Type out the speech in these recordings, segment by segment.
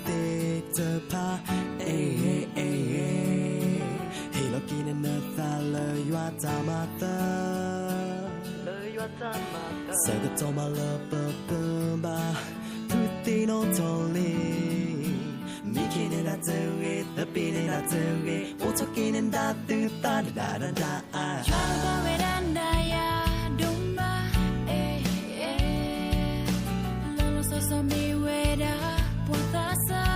သ့ၣ်တဖၣ်, အဲ, အဲ, အဲ, ဟ့ၣ်လီၤက့ၤနသးလၢယွၤတၢ်မၤသး, ဆၢကတီၢ်မၤလၢပကဘၣ် ဖုသ့ၣ်နီၣ်ထီၣ်လံ, မံခ့န့ၢ်ဒၣ်တဂ့ၤ, သပ့ၤန့ၢ်ဒၣ်တဂ့ၤ, အိၣ်ထီၣ်က့ၤန့ၢ်ဒၣ်သုသးဒၣ်ဒၣ်ဒၣ်အါ, ယွၤတဘၣ်ဝဲဒၣ်နၤယၤဒိၣ်မး, အဲ, အဲ, လီၤလီၤဆီဆီမ့ၢ်ဝဲဒၣ်ပှၤသးစၢ်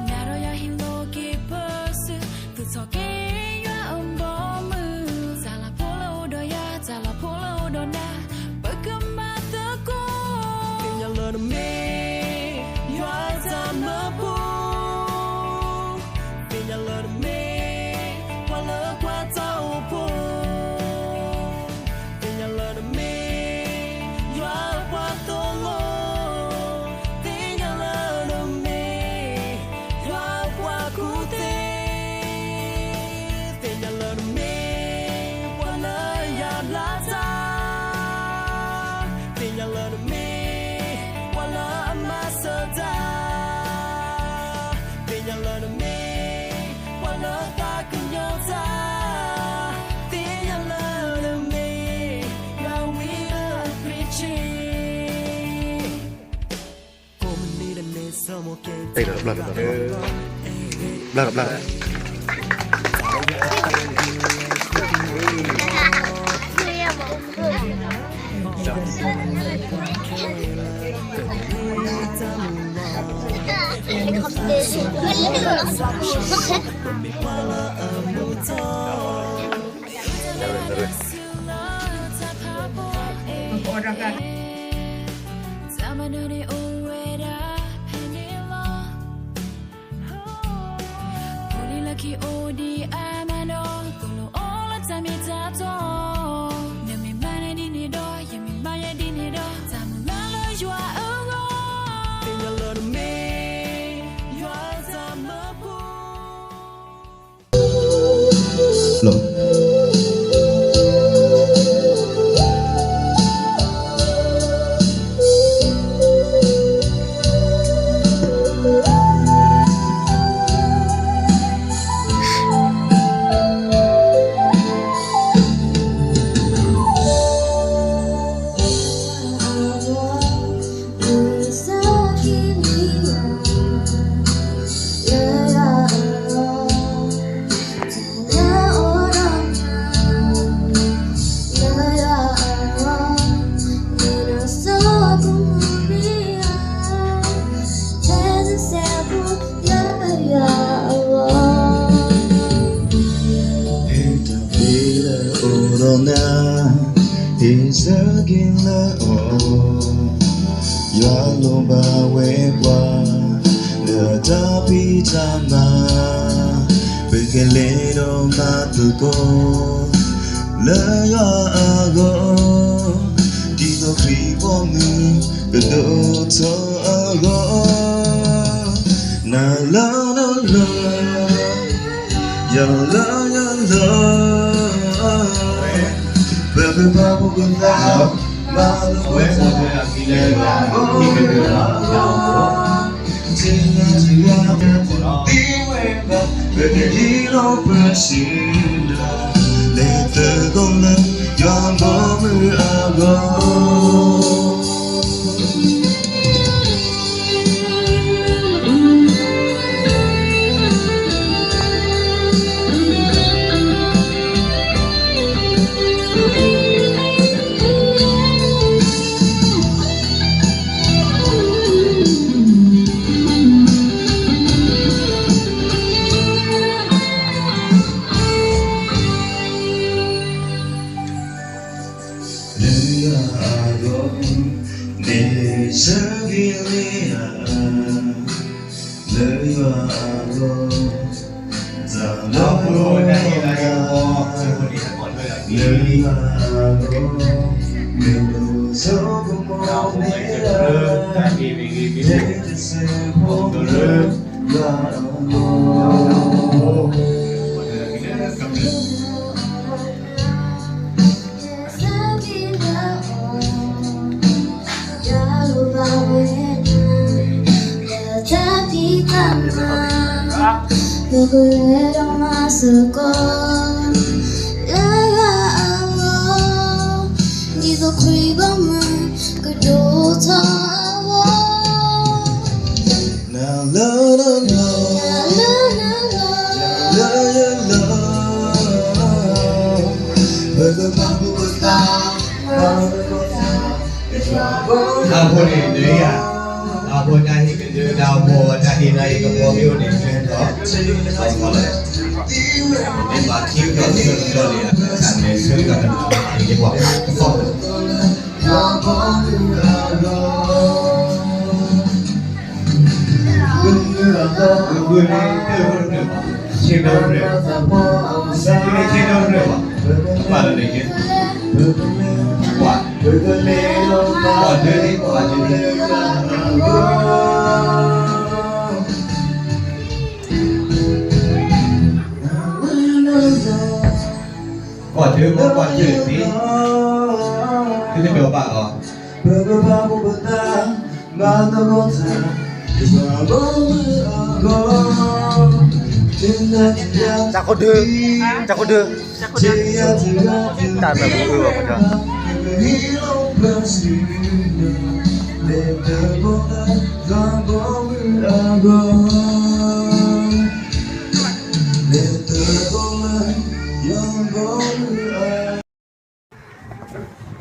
နၤဒီးယၤဟ့ၣ်လီၤက့ၤပစု, သူၣ်ထီၣ်က့ၤယွၤအဘီအမုၢ်, တၢ်လၤဖိလၢအိၣ်ဒီးယၤ, တၢ်လၤဖိလၢအိၣ်ဒီးနၤ, ပကမၤသကိး, သ့ၣ်ညါလၢနမ့ၢ်ယွၤတၢ်မၢဖိ, သ့ၣ်ညါလၢနမ့ၢ်ပှၤလၢကွၢ်တၢ်အိၣ်ဖှိၣ် သ့ၣ်ညါလၢနမ့ၢ်ယွၤအပှၤသိၣ်လိ, သ့ၣ်ညါလၢနမ့ၢ်ယွၤအပှၤကူၣ်သ့, သ့ၣ်ညါလၢနမ့ၢ်ပှၤလၢယၤဘျါတၢ်, သ့ၣ်ညါလၢနမ့ၢ်ပှၤလၢအမၤစၢၤတၢ်, သ့ၣ်ညါလၢနမ့ၢ်ပှၤလၢသးကညီၤတၢ်, သ့ၣ်ညါလၢနမ့ၢ်ယွၤဝံအပရ့ၤဆ့, ကိးမုၢ်နံၤဒဲးန့ၣ် ဆၢမိၢ်က့ၤ ဘျါဒီးဘျါဒီး ဘျါဒီးဘျါဒီး တၢ်မၤနၢၤန့ၣ် အိၣ်ဝဲဒၣ်ဖဲန့ၣ်လီၤ. အိၣ်လံလၢခံ အိၣ်ဒံးအါမးဒီး သိၣ်လိအီၤလၢတၢ်မ့ၢ်တၢ်တီ, နမ့ၢ်မၤနၤဒ်န့ၣ်ဒီး ယမ့ၢ်မၤယဲဒ်န့ၣ်ဒီး တၢ်မုၢ်လၢ်လၢယွၤအဂီၢ်, သ့ၣ်ညါလၢနမ့ၢ်ယွၤတၢ်မၢဖိ ဟ့ၣ်တၢ်သ့လၢအိၣ်ဒီးနၤ, ဟ့ၣ်ဆၢက့ၤလၢအီၤ, ယွၤလိၣ်ဘၣ်ဝဲပှၤ လၢတၢ်ဖံးတၢ်မၤ, ပကလဲၤဒီးမၤသကိး လၢယွၤအဂီၢ်, ဒ်သိးခရံာ်ဘီမုၢ် ကဒိၣ်ထီၣ်အဂီၢ်, နၤလၢနလၢ ယၤလၢယၤလၢ ပကပာ်ဖှိၣ်ပသး မၤလိဝဲ တဂၤတဂၤ ပကဟ့ၣ်လီၤပစၢၤ လဲၤသကိးလၢ ယွၤဘီမုၢ်အဂီၢ်. လၢယွၤအဂီၢ် မ့ၢ်စၢ်ဂ့ၤလံဧါ, လၢယွၤအဂီၢ် တၢ်လီၤပလိာ်တၢ်ဟ့ၣ်လၤက့ၤအီၤ, လၢယွၤအဂီၢ် မ့ၢ်ဆိကမိၣ်မ့ၢ်လၢ တၢ်ဟ့ၣ်ဂ့ၤဂ့ၤမ့ၢ် တစဲးဖိ လၢယွၤအဂီၢ်. ပကလဲၤဒီးမၤသကိး လၢယွၤအဂီၢ်, ဒ်သိးခရံာ်ဘီမုၢ် ကဒိၣ်ထီၣ်အဂီၢ်, နၤလၢနၤလီၤ, ယၤလၢယၤလီၤ, ပကပာ်ဖှိၣ်ပသး အဃိန့ၣ် နၤယၤ, အဃိတၢ်ဟ့ၣ်ကဒု တၢ်အဝီ တၢ်ဟ့ၣ်နၤအံၤ ကဘီမ့ၢ်အိၣ်န့ၣ် ကဲထီၣ် မ့ၢ်ဘၣ်ခံကီၢ်ဆၢကတီၢ်န့ၣ် အကစၢ်န့ၣ်ဆၢကတီၢ်န့ၣ် ယပှၤကသီၣ် ဂုာ်န့ၣ် တၢ်အိၣ်တဖျၢၣ်ဘၣ်, ဆ့ဒီဖျၢၣ်, ဂုာ်န့ၣ်ဆ့ဒီဖျၢၣ်ဘၣ်, ဘၣ်လၢန့ၣ်က့, ကွၢ်, ကွၢ်ဒၢန့ၣ် ကွၢ်ဒၢန့ၣ် ကွၢ်ဒၢမ့ၢ်ကွၢ်ဒၢသ့, သုတဒိးဘၣ်လီၤ. တၢ်ခိၣ်ဒု, တၢ်ခိၣ်ဒု, တၢ်မၤဘူၣ်အၢဘၣ်ပှၤ, လၢယွၤအဂီၢ်, နွံစကံလံယၤ, လၢယွၤ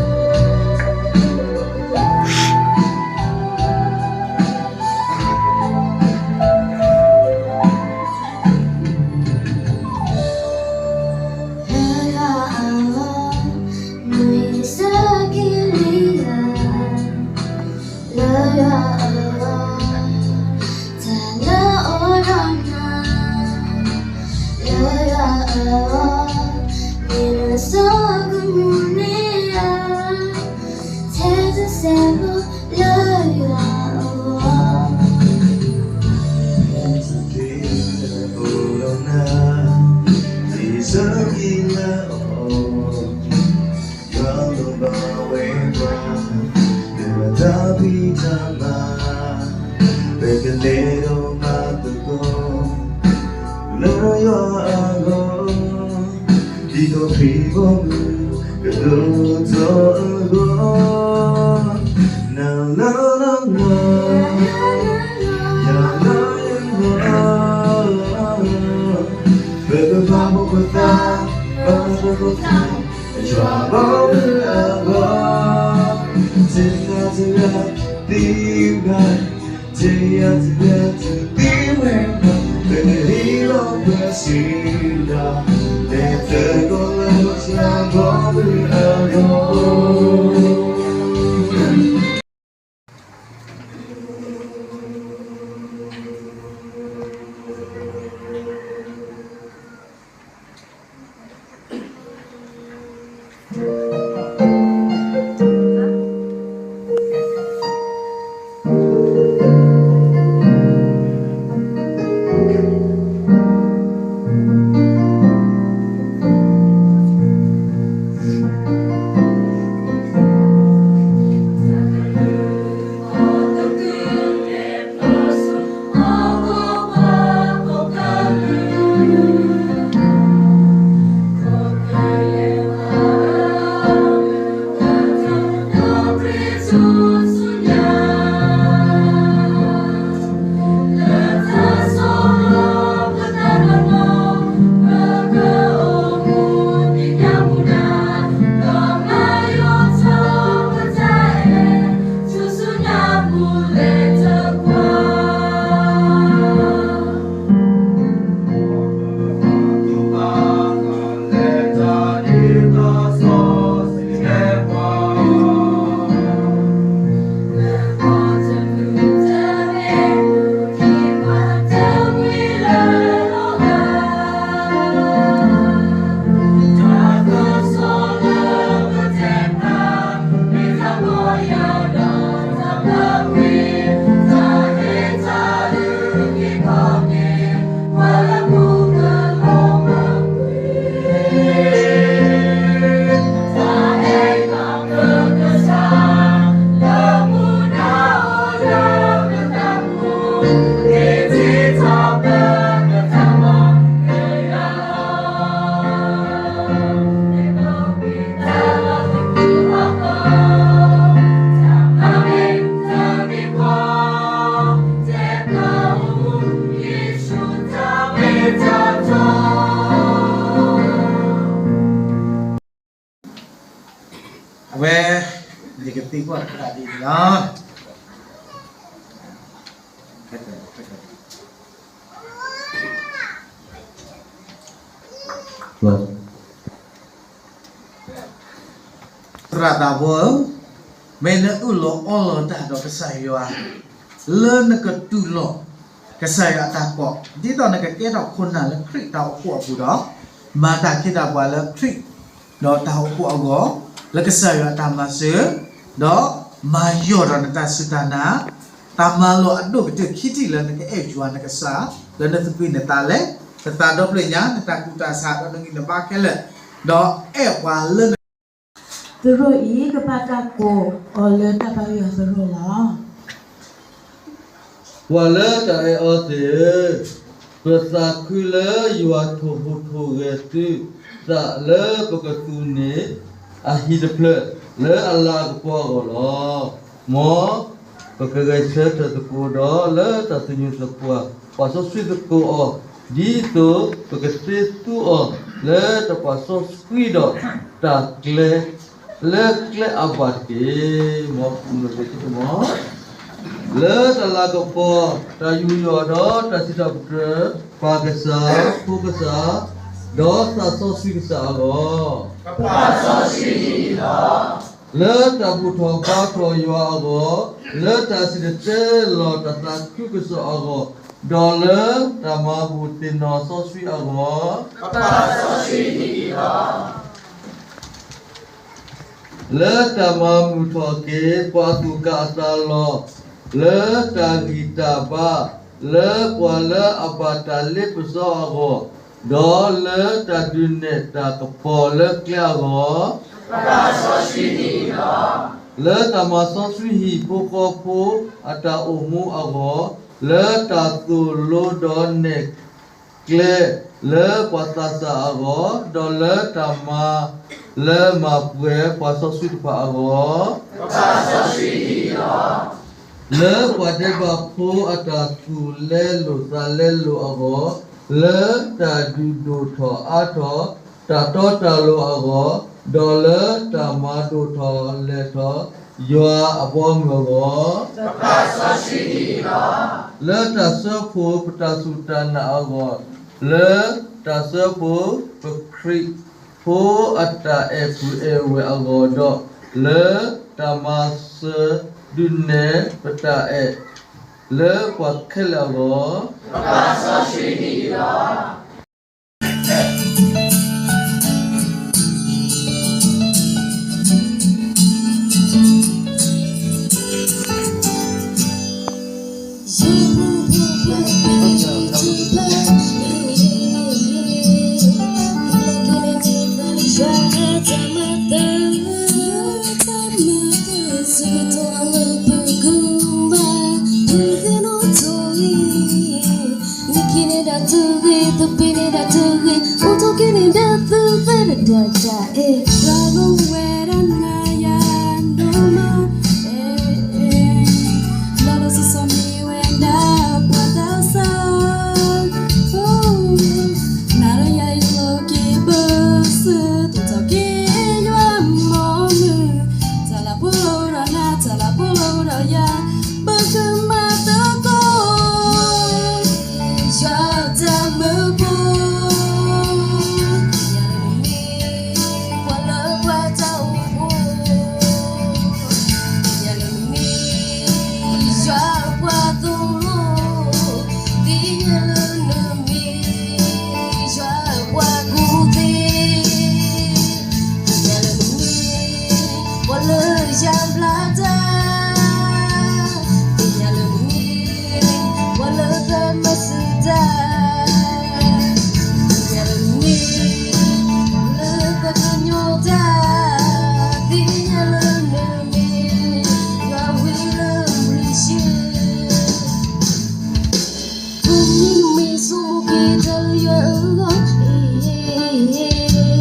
အဂီၢ်, တၢ်လၢအိၣ်ဒီးနၤ, လၢယွၤအဂီၢ်, မ့ၢ်နဆိကမိၣ်န့ၢ်ယၤ, ထဲတစဲးဖိလၢယွၤအဂီၢ် ယွၤလီၤဘၣ်ဝဲပှၤ, လၢတၢ်ဖံးတၢ်မၤ, ပကလဲၤဒီးမၤသကိး, လၢယွၤအဂီၢ်, ဒ်သိးခရံာ်ဘီမုၢ် ကဒိၣ်ထီၣ်အဂီၢ်, နၤလၢနၤလီၤ, ယၤလၢယၤလီၤ, ပကပာ်ဖှိၣ်ပသး မၤသကိးတၢ် ယွၤဘီမုၢ်အဂီၢ်, တဂၤတဂၤသ့ဘၣ်, တဂၤတဂၤတသ့ဝဲဘၣ်, ပကဟ့ၣ်လီၤပှၤစ့ၢ်ကီး, လဲၤသကိးလၢယွၤဘီမုၢ်အဂီၢ်. ဒ်န့ၣ်လီၤ. သရၣ်သးဝီဧၢ, မ့ၢ်နအၢၣ်လီၤအီလီၤတၢ်ဒီးကစၢ်ယွၤ လၢနကတူၢ်လိာ် ကစၢ်ယွၤအတၢ်ကိး, ဒ်သိးနကကဲထီၣ်ခိၣ်နၢ်လၢခရံာ်တၢ်အိၣ်ဖှိၣ်အပူၤဒီး, မၤတၢ်ခ့တၢ်ပှၤလၢခရံာ် ဒီးတၢ်အိၣ်ဖှိၣ်အဂီၢ်, လၢကစၢ်ယွၤအတၢ်မၤစၢၤ, ဒီးမၤယီၢ်ဒီးနတၢ်စူၢ်တၢ်နာ်, တၢ်မၤလိာ်အဒိၣ်ကတၢၢ်ခံထံၣ်လၢနကအဲၣ်ယွၤနကစၢ် လၢနသးပှၢ်နသးလဲ, နသးဒီဖျၢၣ်ညါ, နတၢ်ကူၣ်တၢ်ဆး ဒီးနဂံၢ်နဘါခဲလၢာ်, ဒီးအဲၣ်ပှၤလၢန သရိာ်အံၤ ကဘၣ်တၢ်ကိးအီၤလၢတၢ်ဘၣ်ယွၤသရိာ်လီၤ. ပှၤလၢတၢ်အဲၣ်အီၤသ့ၣ်ဧၢ, ပသးခုလၢယွၤထိၣ်ဟူးထိၣ်ဂဲၤသုသးလၢပကသူန့ၢ်အဟံၣ်တဖျၢၣ် လၢအလၤကပီၤအဂီၢ်လီၤ. မ်ပကဂဲၤဆၢထၢၣ်သကိးဒီးလၢတၢ်သညူးသပှၢ် ပှၤစီဆှံသကိးအီၤ, ဒ်သိးပကသ့သူအီၤလၢတၢ်ပာ်စီဆှံဒီးတၢ်ကျဲ လၢကျဲအဘၣ်တက့ၢ်. မ်ပမ့ၢ်က့ၤတမီၤ လၢတၢ်လၤကပီၤ, တၢ်ယူးယီၣ်ဒီးတၢ်စံးထီၣ်ပတြၢၤ ပၢ်ကစၢ်, ဖိကစၢ်, ဒီးသးစီဆှံကစၢ်အဂီၢ်, လၢတၢ်ဘူၣ်ထီၣ်ဘါထီၣ်ယွၤအဂီၢ်, လၢတၢ်စံၣ်တဲၤတဲလီၤတၢ်သးခုကစီၣ်အဂီၢ်, ဒီးလၢတၢ်မၤဘူၣ်သ့ၣ်နီၣ်စီဆှံအဂီၢ် လၢတၢ်မၤမုာ်ထီၣ်က့ၤ ပှၤသူၣ်ကၢ်အသးလီၤ, လၢတၢ်ဂံၢ်တၢ်ဘါ, လၢပှၤလၢအဘၣ်တၢ်လ့ပစီအဂီၢ်, ဒီးလၢတၢ်ဒုးနဲၣ်တၢ်ကပီၤလၢကျဲအဂီၢ်, လၢတၢ်မၤစီဆှံဟံၣ်ဖိဃီဖိအတၢ်အိၣ်မူအဂီၢ်, လၢတၢ်သိၣ်လိဒီးနဲၣ်ကျဲ လၢပှၤသးစၢ်အဂီၢ်, ဒီးလၢတၢ်မၤလၢမၤပှဲၤပှၤစီဆှံတဖၣ်အဂီၢ်, လၢပှၤဒဲးဘးဖိအတၢ်သူၣ်လဲလိာ်သးလဲလိာ်အဂီၢ်, လၢတၢ်ဒုးဒိၣ်ထီၣ်အါထီၣ် တၢ်တီတၢ်လိၤအဂီၢ်, ဒီးလၢတၢ်မၤဒိၣ်ထီၣ်လဲၢ်ထီၣ် ယွၤအဘီအမုၢ်အဂီၢ်, လၢတၢ်စၢဖှိၣ်ပတၢ်စူၢ်တၢ်နာ်အဂီၢ်, လၢတၢ်စၢဖှိၣ်ပခရံာ်ဖိအတၢ်အဲၣ်ပုၢ်အဲၣ်ဝဲၢ်အဂီၢ်, ဒီးလၢတၢ်မၤစၢၤဒုးနဲၣ်ပတၢ်အဲၣ် လၢပှၤခဲလၢာ်အဂီၢ် နက့ၤန့ၢ်ဒၣ်တဂ့ၤ, သဘ့ၣ်န့ၢ်ဒၣ်တဂ့ၤ, အိၣ်ထီၣ်က့ၤန့ၢ်ဒၣ်သုသ့ၣ်တဒၣ်တၢ်အဲၣ်, ယွၤကဝဲဒၣ်နၤယၤဒိၣ်မး, လီၤလီၤဆီဆီမ့ၢ်ဝဲဒၣ်ပှၤသးစၢ်, နၤဒီးယၤအံၤလီၤက့ၤဘၢဆၢ, သိးထီၣ်က့ၤယွၤအဘီအမုၢ်, တၢ်လၤပှဲၤလၢအိၣ်ဒီးနၤ, တၢ်လၤပှဲၤလၢအိၣ်ဒီးယၤ, ပကမၤသကိး ယွၤတၢ်မၢဖိ, ယၤလၢနမ့ၢ်ပှၤလၢပှဲၤတၢ်အိၣ်ဖှိၣ်, ယၤလၢနမ့ၢ်ယွၤပှၤသိၣ်လိ, သ့ၣ်ညါလၢနမ့ၢ်ယွၤပှၤကူၣ်သ့, သ့ၣ်ညါလၢနမ့ၢ်ပှၤလၢယၤဘျါတၢ်, သ့ၣ်ညါလၢနမ့ၢ် ပှၤလၢပမၤစၢၤတၢ်, သ့ၣ်ညါလၢနမ့ၢ် ပှၤလၢပကညီၤတၢ်, သ့ၣ်ညါလၢနမ့ၢ် ယွၤဝံၤလၢမုၢ်ဆ့ၣ်, မ့ၢ်နမ့ၢ်ဆိကမိၣ်က့ၤတၢ်လၢယွၤအဂီၢ်,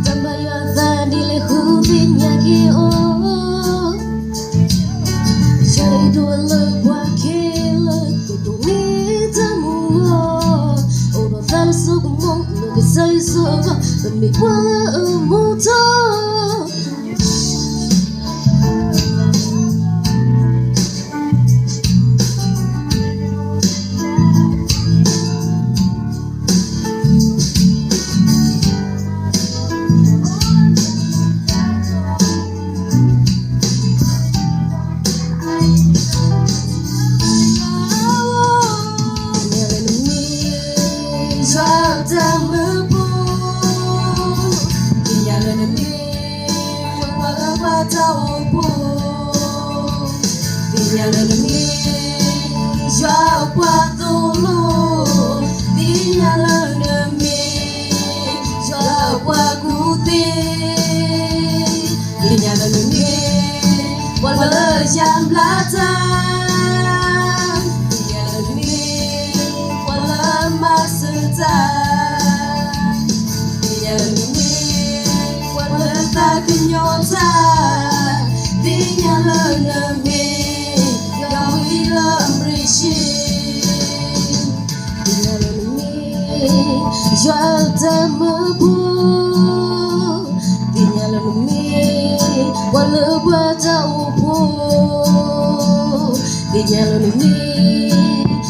တၢ်ဘၣ်ယွၤအသးဒ်လဲၣ်ဃုသ့ၣ်ညါက့ၤအီၤ ယၤအဲၣ်ဒိးလၢပှၤခဲလၢာ်ကဒိးန့ၢ်တၢ်မူအဂီၢ်, အိၣ်ဒီးသးတစိကမီၤလၢကစၢ်ယ့ၣ်ၡူးအဂီၢ်, ပမ့ၢ်ပှၤလၢအမူထီၣ် တၢ်မၢဖိ, သ့ၣ်ညါလၢနမ့ၢ် ပှၤလၢပှၤတၢ်အိၣ်ဖှိၣ်, သ့ၣ်ညါလၢနမ့ၢ် ယွၤအပှၤသိၣ်လိ, သ့ၣ်ညါလၢနမ့ၢ် ယွၤအပှၤကူၣ်သ့, သ့ၣ်ညါလၢနမ့ၢ် ပှၤလၢယါဘျါတၢ်, သ့ၣ်ညါလၢနမ့ၢ် ပှၤလၢမၤစၢၤတၢ်, သ့ၣ်ညါလၢနမ့ၢ် ပှၤလၢသးကညီၤတၢ်, သ့ၣ်ညါလၢနမ့ၢ် ယွၤဝံၤလၢအဘြံၤဆ့, သ့ၣ်ညါလၢနမ့ၢ် ယွၤအတၢ်မၢဖိ, သ့ၣ်ညါလၢနမ့ၢ် ပှၤလၢပှၤတၢ်အိၣ်ဖှိၣ်, သ့ၣ်ညါလၢနမ့ၢ်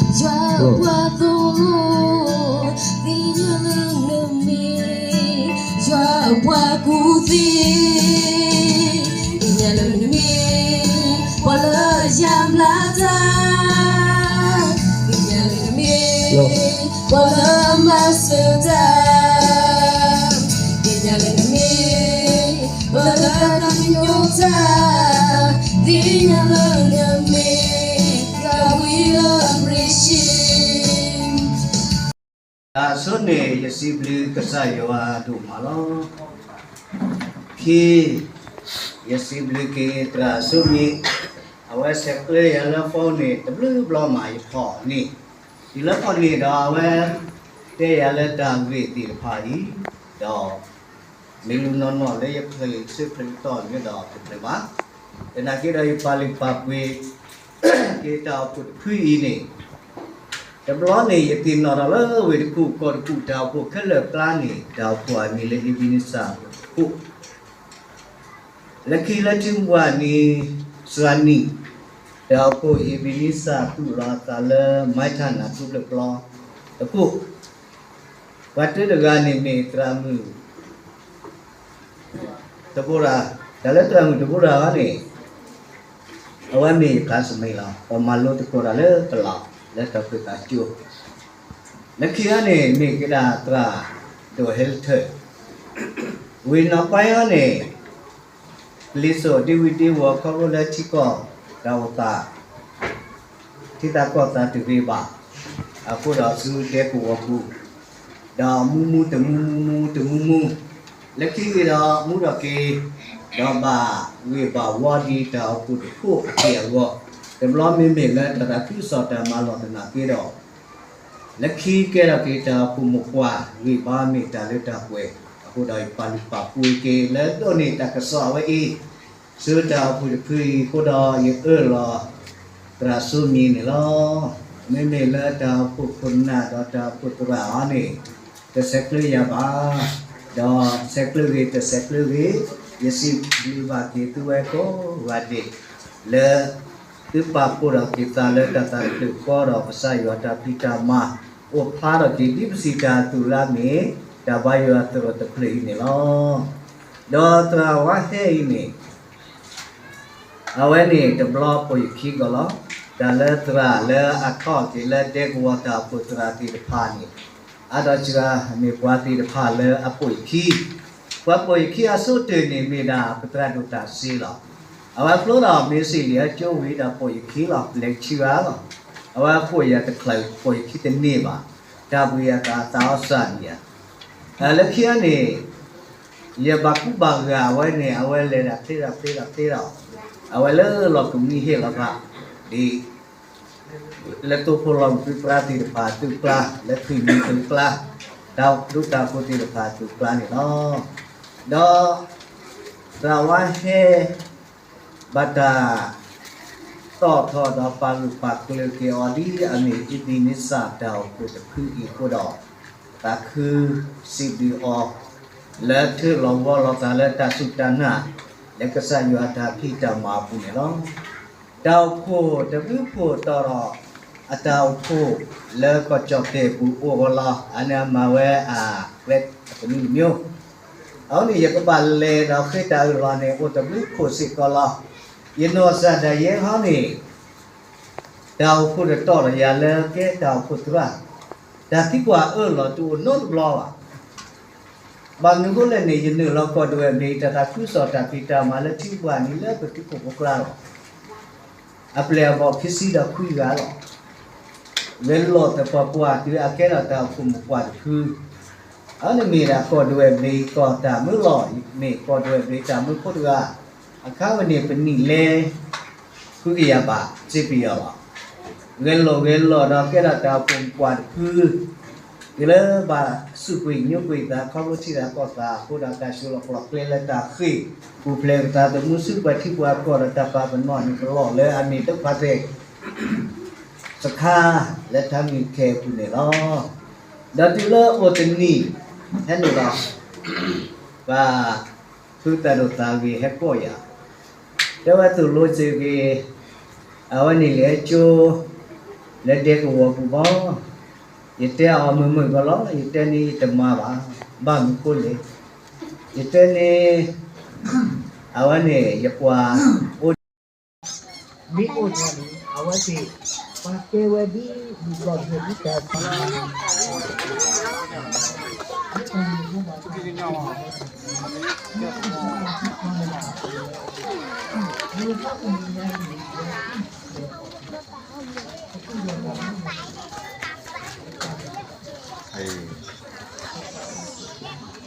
ယွၤအပှၤသိၣ်လိ, သ့ၣ်ညါလၢနမ့ၢ် ယွၤအပှၤကူၣ်သ့, သ့ၣ်ညါလၢနမ့ၢ် ပှၤလၢယါဘျါတၢ်, သ့ၣ်ညါလၢနမ့ၢ် ပှၤလၢမၤစၢၤတၢ်, သ့ၣ်ညါလၢနမ့ၢ် ပှၤလၢသးကညီၤတၢ်, သ့ၣ်ညါလၢနမ့ၢ် ယွၤဝံၤလၢအဘြံၤဆ့ တၢ်ဆိန့ၣ် ယစံးဘျုးကစၢ်ယွၤဒိၣ်မးလီၤ. ခံ, ယစံးဘျုးက့ၤသရၣ်စိမံၤ, အဝဲဆဲးကျၢယၤလၢဖီန့ၣ် တဘျုးဘျီမးယဖီၣ်န့ၣ်, တုၤလၢဖီၣ်န့ၣ်ဒီးအဝဲ တဲယၤလၢတၢ်ဂ့ၢ်သ့ၣ်တဖၣ်အံၤ, ဒီး မ့ၢ်လူနီၢ်နီၢ်လၢယဖျါဆၢဖျါကတီၢ်န့ၣ်ဒီးတဖျါဘၣ်, သနာ်က့ဒီးယပာ်လုၢ်ပာ်ပှ့ၤ က့ၤတၢ်အိၣ်ဖှိၣ်တဖုအံၤန့ၣ်, တဘျီန့ၣ် ယသ့ၣ်နီၣ်ထီၣ်လၢဝ့ၢ်တကူၣ်ကီၢ်တကူၣ်တၢ်အိၣ်ဖှိၣ်ခဲလၢာ်အကျါန့ၣ် တၢ်အိၣ်ဖှိၣ်အမံၤလၢ Ebenezer အိၣ်, လၢခံလၢထံမုၢ်ဝါနံၤ စှၤနံၣ်, တၢ်အိၣ်ဖှိၣ် Ebenezer သူၣ်လီၤအသးလၢ မဲထၣ်နၢ်ထူၣ်ဖျၢၣ်ပျီ တခိၣ်, ပှၤတဂၤန့ၣ်မ့ၢ်သရၣ်မုၣ် တဘိရၤ, တၢ်လၢသရၣ်မုၣ်တဘိရၤအံၤန့ၣ်, အဝဲမ့ၢ်ယ classmate လီၤ. ပမၤလိသကိးတၢ်လၢကလီး လၢတၢ်ဖုသးကၠိ, လၢခံအံၤန့ၣ် မ့ၢ်က့ၤဒၣ်သရၣ်ဒိၣ်ဟဲလၢထၢၣ်, ဝံၤနီၢ်ပၢ်အံၤန့ၣ် ပလံၤစိးဒ့ဝံၤဒ့ဝီၤခီဖျိလၢထံကီၢ်တၢ်အိၣ်သး ထံသးကီၢ်သးတဂ့ၤဘၣ်, အဃိဒီးဆူဒဲကဝီၤပူၤ, ဒီးမူမူတမူမူမူတမူမူ, လၢခံဂ့ၤဒီးမူထီၣ်က့ၤ, ဒီးဘၣ်ဂ့ၢ်ဘၣ်ဝီဒ်တၢ်အိၣ်ဖှိၣ်တဖုအက့ၢ်အဂီၤ, တဘျီမ့မ့ၢ်လၢတၢ်သးခုကစီၣ်တၢ်မၤလီၢ်သနာ်က့ဒီး လၢခံကဲထီၣ်က့ၤတၢ်အိၣ်ဖှိၣ်မိၢ်ပှၢ်ဂ့ၢ်ဘါမ့ၢ်တၢ်လၢတၢ်ပှဲၤ, အဃိဒီးယပာ်လုၢ်ပာ်ပှ့ၤက့ၤလၢဒိးန့ၢ်တၢ်ကစီၣ်အဝဲအံၤ, ဆူတၢ်အိၣ်ဖှိၣ်တဖုအံၤအဃိဒီး ယအၢၣ်လီၤသရၣ်စိမံၤန့ၣ်လီၤ. မ့မ့ၢ်လၢတၢ်အိၣ်ဖှိၣ်ခိၣ်နၢ်ဒီးတၢ်အိၣ်ဖှိၣ်သရၣ်အံၤန့ၣ် တဆဲးကျၢယၤဘၣ်, ဒီးဆဲးကျၢဂ့ၤတဆဲးကျၢဂ့ၤ, ယစံးဘျုးဘၣ်က့ၤသုဝဲကိးဂၤဒဲး လၢ သုပာ်ဖှိၣ်ထီၣ်က့ၤသးလၢတၢ်သးတဖျၢၣ်ဃီဒီး ကစၢ်ယွၤတၢ်ဖံးတၢ်မၤ အိၣ်ဖျါထီၣ်က့ၤ ဒ်ပစံးတၢ်အသိးလၢအမ့ၢ် တၢ်ဘါယွၤသရိာ်တဖျၢၣ်အံၤန့ၣ်လီၤ. ဒီးသရၣ်ဝါဟဲအံၤန့ၣ် အဝဲန့ၣ်တဘျီပိာ်ယခံဂီၢ်လီၤ. တၢ်လၢသရၣ်လၢအထီၣ်က့ၤလၢဒဲကဝီၤတၢ်အိၣ်ဖှိၣ်သရၣ်သ့ၣ်တဖၣ်န့ၣ် အါဒီးစှၤမ့ၢ်ပှၤသ့ၣ်တဖၣ်လၢအပိာ်ယခံ, ပှၤပိာ်ယခံအဆိကတၢၢ်န့ၣ်မ့ၢ်ဒၣ်ပသရၣ်ဒိၣ်တၢ်စ့လီၤ. အဝဲဖျိဒီးမ့ၢ်စ့ၣ်လံအကၠိဝံၤဒီးပိာ်ယခံလီၤ, လဲၤဆံဂၤလီၤ. အဝဲပိာ်ယၤတချုးပိာ်ယခံတန့ၢ်ဘၣ်, တၢ်ဘှံးအသးအသးအီၣ်စၢ်န့ၣ်ယၤ, လၢခံအံၤန့ၣ် ယဘၣ်ကူဘၣ်ဂာ်အဝဲန့ၣ် အဝဲလဲၤဒၣ်ဖျ့ဒီးဖျ့ဒီးဖျ့ဒီး, အဝဲလၢလီၢ်ကမှံဟ့ၣ်လီၤသး, ဒ် လၢသိဖိလီၤမုၢ်ပြံပြါသ့ၣ်တဖၣ်အသုးကျါ, လၢခရံာ်မံၤသုးကျါ, တၢ်ဒိၣ်တၢ်ဖိသ့ၣ်တဖၣ်အသုးကျါန့ၣ်လီၤ. ဒီး သရၣ်ဝါဟဲ ဘၣ်တၢ် တီၣ်ထီၣ်ဒီးပာ်လုၢ်ပာ်ကျဲၤက့ၤအီၤဒ်အမ့ၢ် Ebenezer တၢ်အိၣ်ဖှိၣ်တဖုအံၤအဃိဒီး, သးခုစံးဘျုးအီၤ လၢထၢလီၤဝီလီၤသးလၢတၢ်စူၢ်တၢ်နာ် လၢကစၢ်ယွၤတၢ်ဖံးတၢ်မၤအပူၤန့ၣ်လီၤ. တၢ်အိၣ်ဖှိၣ်တဘျုးဖှိၣ်တီၢ်ဒီး အတၢ်အိၣ်ဖှိၣ်လၢကီၢ်ကၠီၣ်တဲၣ်ပူၤအိၣ်အဂီၢ်လီၤ. အန့ၣ်အမၤဝဲအကျဲအကမံးကမံး, အဃိန့ၣ် ယကဘၣ်လဲၤဒီးဃ့တၢ်အၢၣ်လီၤန့ၣ် အိၣ်တဘျုးဖှိၣ်စ့ၢ်ကီးလီၤ. ယနီၢ်စၢ်ဒၣ်ယဲဟီန့ၣ် တၢ်အိၣ်ဖှိၣ်တတီၢ်ဒီးယၤလၢကဲတၢ်အိၣ်ဖှိၣ်သရၣ်, တၢ်သံကွၢ်အၢၣ်လီၤတအိၣ်နီတဘျီဘၣ်. ဘၣ်မနုၤအဃိလဲၣ်န့ၣ် ယနုာ်လီၤကီၢ်ဒဝဲၢ်ဘျ့း တၢ်သးခုကစီၣ်တၢ်ဖံးတၢ်မၤလၢထံပှၢ်န့ၣ်လၢပထံခိၣ်ဖိကျါလီၤ. အပျဲၢ်အဘီၣ်ခံဆံဒီးခွံဂၤလီၤ. ဂဲၤလိာ်သပှၢ်ပှၢ်တုၤအကဲထီၣ်တၢ်အိၣ်ဖှိၣ်မုၢ်ပှၢ်တဖု, အဝဲန့ၣ်မ့ၢ်ဒၣ်ကီၢ်ဒဝဲၢ်ဘျ့းကီၢ်တၢ်မၢလီၤ, မ့ၢ်ကီၢ်ဒဝဲၢ်ဘျ့းတၢ်မၢဖိတဂၤ, အခါဝဲန့ၣ်ပနံၣ်လဲၤ ဃုကယၤဘးစ့ပယီၤလီၤ. ဂဲၤလိာ်ဂဲၤလိာ်ဒီးကဲထီၣ်တၢ်အိၣ်ဖှိၣ်မုၢ်ပှၢ်တဖု, တုၤလၢဘၣ်စူးကွံာ်ညိကွံာ်သးခီဖျိထံသးကီၢ်သးအဃိဒီး တၢ်ဆိးလီၤကျိၤကျဲလၢတၢ်ဃ့ၢ်ပူၤဖျဲးပသးသမူဆူပှၤထံပှၤကီၢ်ဒီးတၢ်ပာ်ပနီၣ်န့ၣ် ပလီၢ်လၢအမ့ၢ်ဒုးဖးသ့ၣ် စခါလၢထါမံၤခဲအပူၤန့ၣ်လီၤ. ဒီးတုၤလၢအိၣ်တနံၤ ဟဲနုာ်ဒီး ပှၤဖုသးဒိၣ်သးဂ့ၤဟဲကိးယၤ, တဲဝဲသိၣ်လိစ့ၢ်ကီး အဝဲန့ၣ်လဲၤကၠိ လၢဒဲကဝီၤပူၤဘီ, ယတဲအီၤမုာ်မုာ်ကီးလီၤ, ယတဲန့ၣ်ယတမၤဘၣ်, ဘၣ်မနုၤဃိလဲၣ်, ယတဲန့ၣ် အဝဲန့ၣ်ယပှၤအိၣ် မ့ၢ်အိၣ်ထီၣ်န့ၣ် အဝဲသ့ၣ် ပှၤကဲဝဲဒ် ဒ်ဘီၣ်ဒ်တၢ် ဘၣ်လီၤတြီဘၣ်, ပ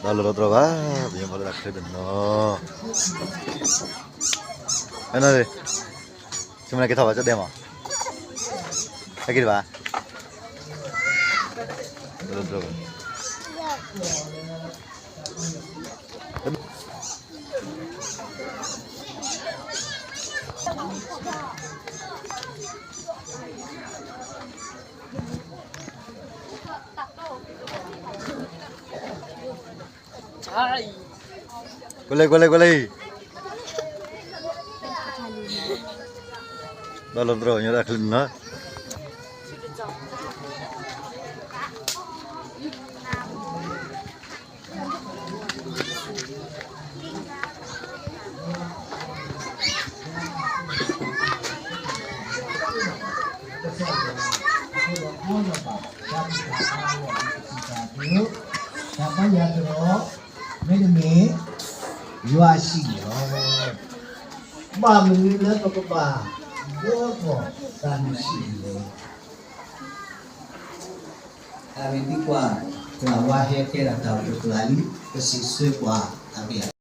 မၤလၢတၢ်ချ့တနီၤ, အဲၣ်နီၤ, ဆိကမိၣ်က့ၤထီၣ်ဘၣ်ကၠီၣ်ဒဲးမး, ဟဲက့ၤတဘၣ် ကွၢ်လၢကွၢ်လၢကွၢ်လၢ, ဘၣ်လီၤတြီညီတၢ်ချ့နီၤ. တၢ်ဘါယွၤတရီ မ့တမ့ၢ် ယွၤအဟံၣ်န့ၣ်လီၤ. ဘၣ်မနုၤလၢပကဘၣ်ဘှီထီၣ်တၢ်လုၢ်ဟံၣ်န့ၣ်လဲၣ်. အဂ့ၢ်ဒ်အံၤ, သရၣ်ဝါဟဲကဲဒၣ်တၢ်အိၣ်ဖှိၣ်တဂၤလံ, ပစံးဆၢကွၢ်အဂ့ၢ်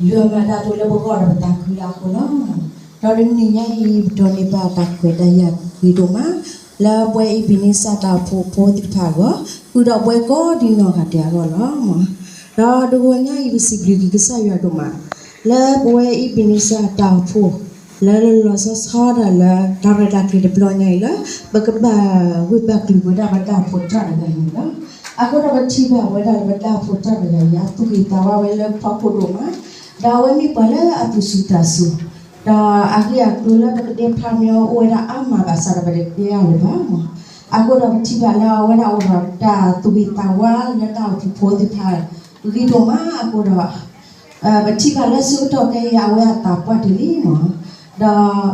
ယွၤမၤတၢ်ဒိၣ်လၢပဂီၢ်ဒီးပသးခုလၢအဃိလီၤ. ဒီးတနံၤညါအံၤ ပဒိးန့ၢ်ဘၣ်တၢ်ခွဲးတၢ်ယာ်ဂ့ၤဒိၣ်မး လၢပဝဲ Ebenezer တၢ်အိၣ်ဖှိၣ်ဖိသ့ၣ်တဖၣ်အဂီၢ်, ဃုာ်ဒီးပဝဲကိးဒံနီၢ်ဂၤဒဲးအဂီၢ်လီၤ. ဒီးတဂီၤညါအံၤ ပစံးဘျုးက့ၤကစၢ်ယွၤဒိၣ်မး လၢပဝဲအံၤပနံစၢ်တၢ်အိၣ်ဖှိၣ် လၢလီၤလီၤဆီဆီဒၣ်လၢ တၢ်ရဲၣ်တၢ်ကျဲၤတဘျီညါအံၤလၢ ပကဘၣ်ဝ့ၢ်ဘၣ်ကလုာ်ဝဲဒၣ်ပတၢ်အိၣ်ဖှိၣ်တဖၣ်တဂၤအံၤန့ၣ်လီၤ. အဃိဒီးပထံၣ်ဘၣ်ဝဲဒၣ်လၢပတၢ်အိၣ်ဖှိၣ်တဖၣ်တဂၤအံၤ အသူၣ်ဂ့ၤသးဝါဝဲလၢဖီခိၣ်ဒိၣ်မး, ဒီးအဝဲမ့ၢ်ပှၤလၢအသူၣ်စူၤသးစူၤ, ဒီးအဂ့ၢ်အကျိၤလၢပကတဲဖျါန့ၣ်အိၣ်ဝဲဒၣ်အါမးဘၣ်ဆၣ်ဒီးပတတဲအါလၢၤဘၣ်မး. အဃိဒီးပထံၣ်ဘၣ်လၢအဝဲဒၣ်အိၣ်ဒီးတၢ်သူၣ်ဂ့ၤသးဝါလၢတၢ်အိၣ်ဖှိၣ်ဖိသ့ၣ်တဖၣ် ဂ့ၤဒိၣ်မးအဃိဒီး ပထံၣ်ဘၣ်လၢဆၢကတီၢ်ခဲအံၤ အဝဲအသးပှၢ်တလံမး, ဒီး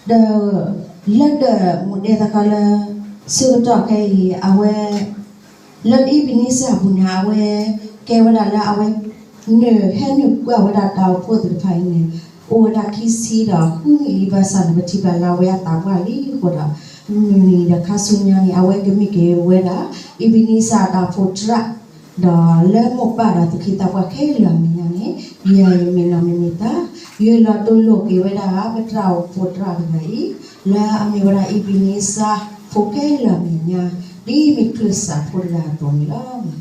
ဒီး လၢဒၢးမူဒဲသခါလၢ ဆၢကတီၢ်ခဲအံၤ အဝဲ လၢ Ebenezer အပူၤန့ၣ် အဝဲကဲဝဲဒၣ်လၢအဝဲ နုာ်ဟဲနုာ်ကွၢ်ဝဲဒၣ်တၢ်အိၣ်ဖှိၣ်သ့ၣ်တဖၣ်အံၤန့ၣ် အိၣ်ဝဲဒၣ်ခံဆံဒီးဃုနံၣ်လံဘၣ်ဆၣ်န့ၣ် ပထံၣ်ဘၣ်လၢအဝဲအသးပှၢ်လံအဃိဒီး မုၢ်နံၤဒီးခါဆူညါန့ၣ် အဝဲကမ့ၢ်က့ၤဝဲဒၣ် Ebenezer အတၢ်အိၣ်ဖှိၣ်တဖၣ် ဒီးလၢမိၢ်ပၢ်ဒီးသူၣ်က့သးပှၢ်ခဲလၢာ်အမဲာ်ညါန့ၣ် ယဲယမ့ၢ်နီၢ်မ့ၢ်မ့ၢ်သး ယလီၤတိၢ်လိာ်က့ၤဝဲဒၣ် ပတၢ်အိၣ်ဖှိၣ်တဖၣ်တဂၤအံၤ လၢအမ့ၢ်ဝဲဒၣ် Ebenezer ဖိခဲလၢာ်အမဲာ်ညါ ဒ်မ့ၢ်ချၢၣ်စးဖိတဂၤအသိးန့ၣ်လီၤ.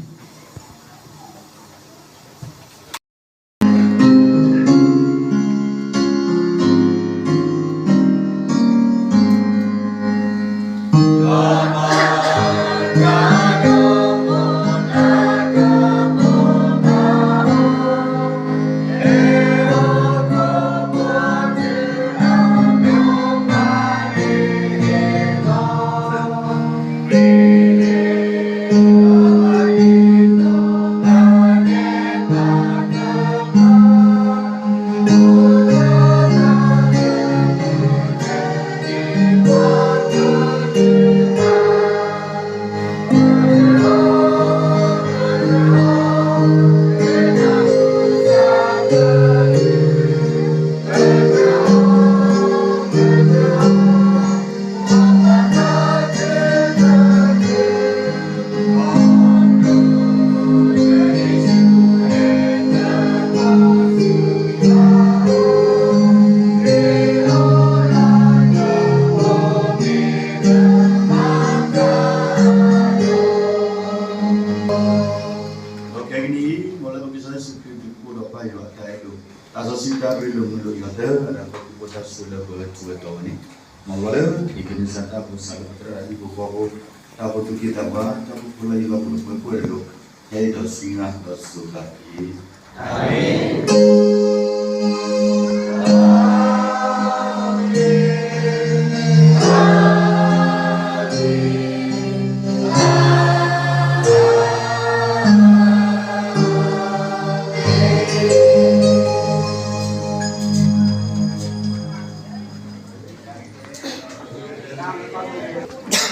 ဆိလၢပထူဝဲတီဝဲန့ၣ်, မ်လီၤလၢ ယကန့ၢ်စၢ်တၢ်အိၣ်ဖှိၣ်စးလၢပသရၣ်ဒ်ပဃီဖိ, တၢ်အိၣ်ဖှိၣ်သူၣ်က့သးပှၢ်, တၢ်အိၣ်ဖှိၣ်လၢယလီၢ်ပူၤလၢပှဲၤပှဲၤဒီး, ဟဲအံၤဒီးစံးနၤဒီးစိၤသးတက့ၢ်.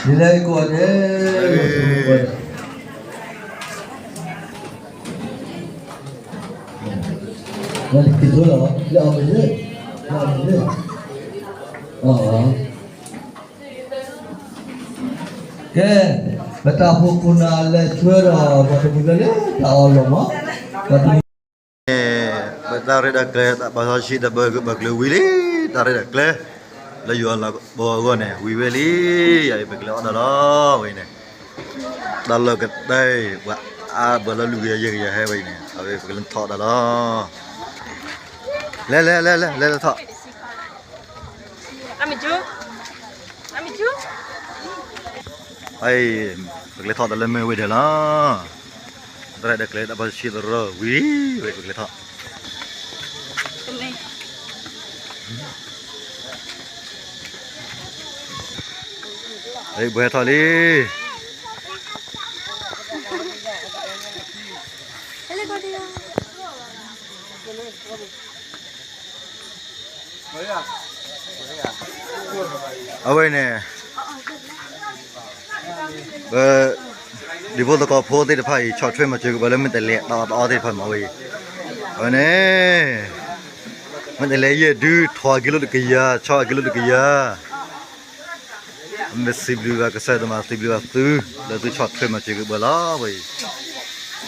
ဒ်လဲၣ်ကိးဂၤဒဲး, က့ၤထိလီၤ, လၢအမ့ၢ်လၢ, လၢအမ့ၢ်လၢ, အ, ကဲ, ပတၢ်အိၣ်ဖှိၣ်ခိၣ်နၢ်လဲၤထွဲဒီး ပှၤတမုၢ်လၢ်လၢတၢ်အီၣ်လီၤမး, ပှၤတမုၢ် ပတၢ်ရဲၣ်တၢ်ကျဲၤ ဘၣ်စီဆှံတၢ်ဘၢဂ့ၢ်ဘၢကျိၤဝံၤလံ, တၢ်ရဲၣ်တၢ်ကျဲၤ လၢယွၤလၤကပီၤအဂီၢ်န့ၣ် ဝံၤဝဲလံ, ယၤအံၤပကလဲၤအီၣ်တၢ်လီၤဝဲအံၤန့ၣ်, တၢ်လီၢ်ကတၢၢ် ပှၤအါဘၢလီၤလူၤကယၤယဲၢ်ကယၤ ဟဲဝဲအံၤန့ၣ် အဝဲပကလဲၤထီၣ်တၢ်လီၤ, လဲၤလဲၤလဲၤလဲၤလဲၤထီၣ် အံၤ ပကလဲၤထီၣ်တၢ်လၢမ့ၢ်ဝဲဒၣ်လီၤ, တၢ်ရဲၣ်တၢ်ကျဲၤ တၢ်ဘၣ်စီဆှံတရၢဝံၤဝဲ ပကလဲၤထီၣ်, အံၤ ပှဲၤထီၣ်လံ. အဝဲန့ၣ် ပ ဒူဖိသကိးဖိသ့ၣ်တဖၣ်အံၤ ဆီၣ်ထွဲမၤစၢၤက့ၤပှၤလၢမ့ၢ်တလဲၤတၢ်အီၣ်တၢ်အီသ့ၣ်တဖၣ်မးဝဲအံၤ, အဝဲန့ၣ် မ့ၢ်တလဲၤယဲၢ်ဒု ထီၣ်အကံလိတကယၤ ဆီၣ်အကံလိတကယၤ မ့ၢ်စံးဘျုးဘၣ်ကစၢ်ယွၤ မၤစံးဘျုးဘၣ်သု လၢသုဆီၣ်ထွဲမၤစၢၤက့ၤပှၤလီၤဝဲအံၤ.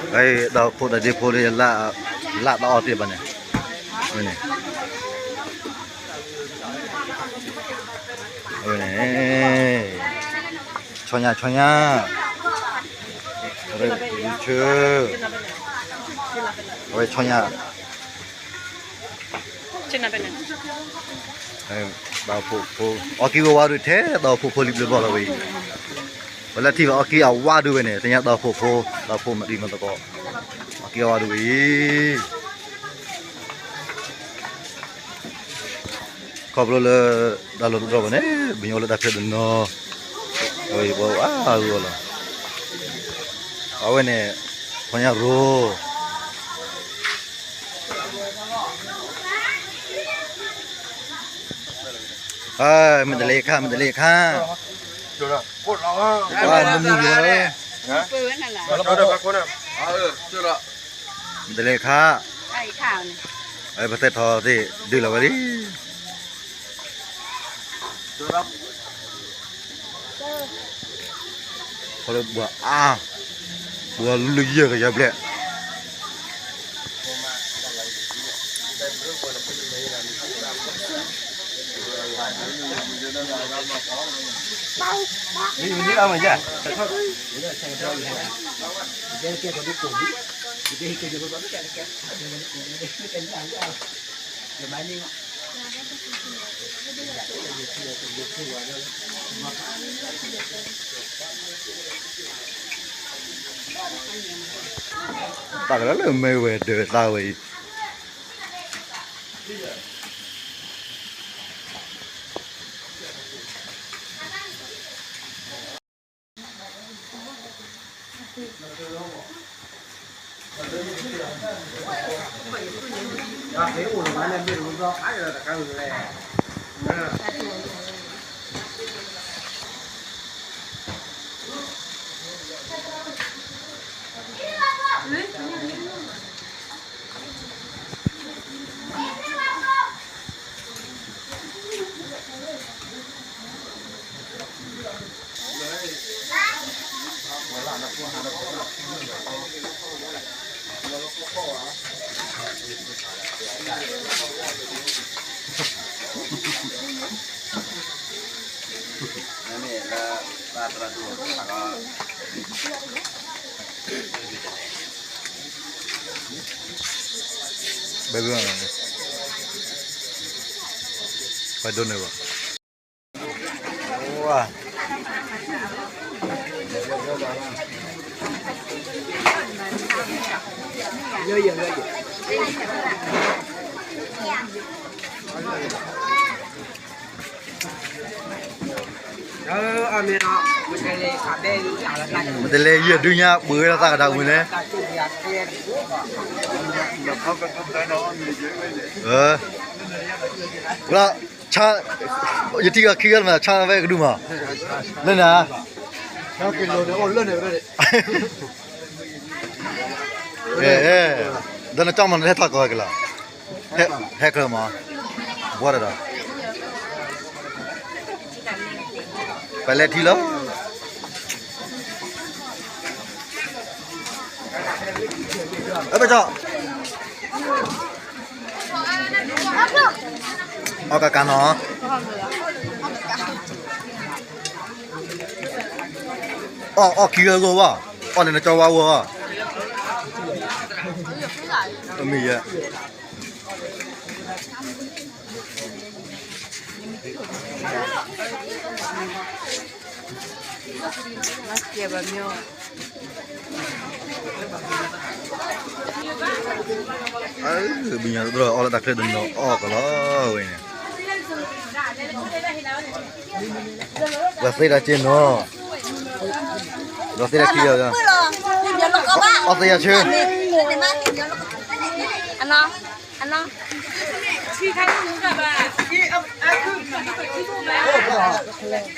တၢ်အိၣ်ဖှိၣ်တၢ်ဒ့ဖိလၢ လၢတၢ်အီၣ်သ့ၣ်တဖၣ်န့ၣ်, အဝဲန့ၣ် ဆီညါ ဆီညါ ဆၢ အဝဲဆီညါ တၢ်အိၣ်ဖှိၣ်ဖိ အီၣ်ကံဝဲဝါဒုးထဲ တၢ်အိၣ်ဖှိၣ်ဖိလံၤဘျၢဘီလီၤဝဲအံၤ, ပလဲၤထံၣ်ဘၣ်အီၣ်ကံအဝါဒုးဝဲန့ၣ် သ့ၣ်ညါတၢ်အိၣ်ဖှိၣ်ဖိ တၢ်အိၣ်ဖှိၣ်မတံၤမတကိး အီၣ်ကံအဝါဒုးဝဲအံၤ, ခီဖျိလၢ တၢ်လီၢ်တတီၤဘၣ်န့ၣ် ပညီလၢတၢ်ဖျဲၣ်တနီၤ, အဝဲပှၤအါဂီၢ်လီၤ, အဝဲန့ၣ် ဖီညါရိ မ့ၢ်တလဲၤခါ မ့ၢ်တလဲၤခါ, မ့ၢ်မုၢ်လီၤ, မ့ၢ်တလဲၤခါ, ပသဲထီၣ်သ့ၣ်ဒုးလီၤဝဲလံ. ခီလၢပှၤအါ, ပှၤလူလၢယဲၢ်ကယၤဘျဲၣ်, တၢ်ကလၢလၢမ့ၢ်ဝဲဒၢးသးဝဲအံၤ မ့မ့ၢ်လၢ ဘၣ်သရၣ်ဒိၣ်တဖၣ်လီၤ, ဘဲဘဲ, ပှၤဒိးန့ၢ်ဘၣ်. မ့ၢ်တလဲၤယဲၢ်ဒုညါပှ့ၤဝဲဒၣ်သးကဒါဝံၤလဲၣ်. ဝဲဒၣ်, ဆါ, ယထံၣ်ကီးခံဂၤလၢမ့ၢ်ဆါဝဲကဒုမး, လၢနၤ, အဲ, ဒီးနကၠီမးနဟဲထီၣ်ကီးဝဲကလီၤ, ဟဲချၢမး, ဘှီဒီး, ပလဲၤထံလီၤ. အဘၣ်ကၠီ, အီၣ်ကကးနီၤ, အီၣ်အီၣ်ခံဂၤဂီၢ်ဘၣ်, အီၣ်လၢနကၠီဝါဂီၢ်ဘၣ်, အမ့ၢ်ယဲ ဘုညါတဘျီအီၣ်လၢတၢ်ချၢတနီၤအီၣ်ကလီၤဝဲန့ၣ်, ပှၤသ့တၢ်က့နီၤ, ပှၤသ့တၢ်ခံဂၤ, အီၣ်သ့ယၤဆၢ, အနီၤ, အနီၤ.